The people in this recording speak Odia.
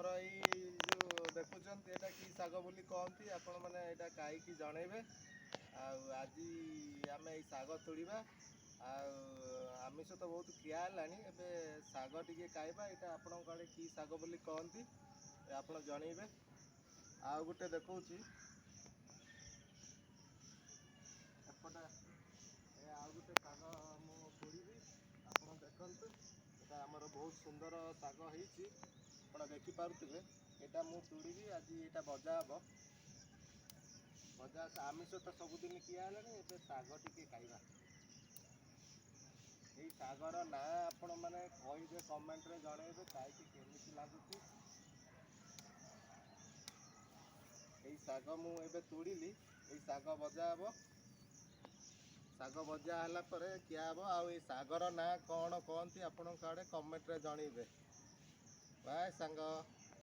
ଆମର ଏଇ ଯେଉଁ ଦେଖୁଛନ୍ତି, ଏଇଟା କି ଶାଗ ବୋଲି କହନ୍ତି? ଆପଣମାନେ ଏଇଟା ଖାଇକି ଜଣେଇବେ। ଆଉ ଆଜି ଆମେ ଏଇ ଶାଗ ତୋଳିବା। ଆଉ ଆମିଷ ତ ବହୁତ ଖିଆ ହେଲାଣି, ଏବେ ଶାଗ ଟିକେ ଖାଇବା। ଏଇଟା ଆପଣଙ୍କ ଆଡ଼େ କି ଶାଗ ବୋଲି କହନ୍ତି, ଆପଣ ଜଣେଇବେ। ଆଉ ଗୋଟେ ଦେଖଉଛି ଏପଟେ, ଆଉ ଗୋଟେ ଶାଗ ମୁଁ ତୋଳିବି, ଆପଣ ଦେଖନ୍ତୁ। ଏଇଟା ଆମର ବହୁତ ସୁନ୍ଦର ଶାଗ ହେଇଛି, ଆପଣ ଦେଖିପାରୁଥିବେ। ଏଇଟା ମୁଁ ତୋଳିବି ଆଜି, ଏଇଟା ଭଜା ହେବ। ଭଜା, ଆମିଷ ତ ସବୁଦିନ ଖିଆ ହେଲାଣି, ଏବେ ଶାଗ ଟିକେ ଖାଇବା। ଏଇ ଶାଗର ନାଁ ଆପଣମାନେ କହିବେ, କମେଣ୍ଟରେ ଜଣେଇବେ ଖାଇକି କେମିତି ଲାଗୁଛି। ଏଇ ଶାଗ ମୁଁ ଏବେ ତୋଳିଲି, ଏଇ ଶାଗ ଭଜା ହେବ। ଶାଗ ଭଜା ହେଲା ପରେ ଖିଆ ହେବ। ଆଉ ଏଇ ଶାଗର ନାଁ କ'ଣ କହନ୍ତି ଆପଣଙ୍କ ଆଡ଼େ, କମେଣ୍ଟରେ ଜଣେଇବେ। ବାଏ ସାଙ୍ଗ।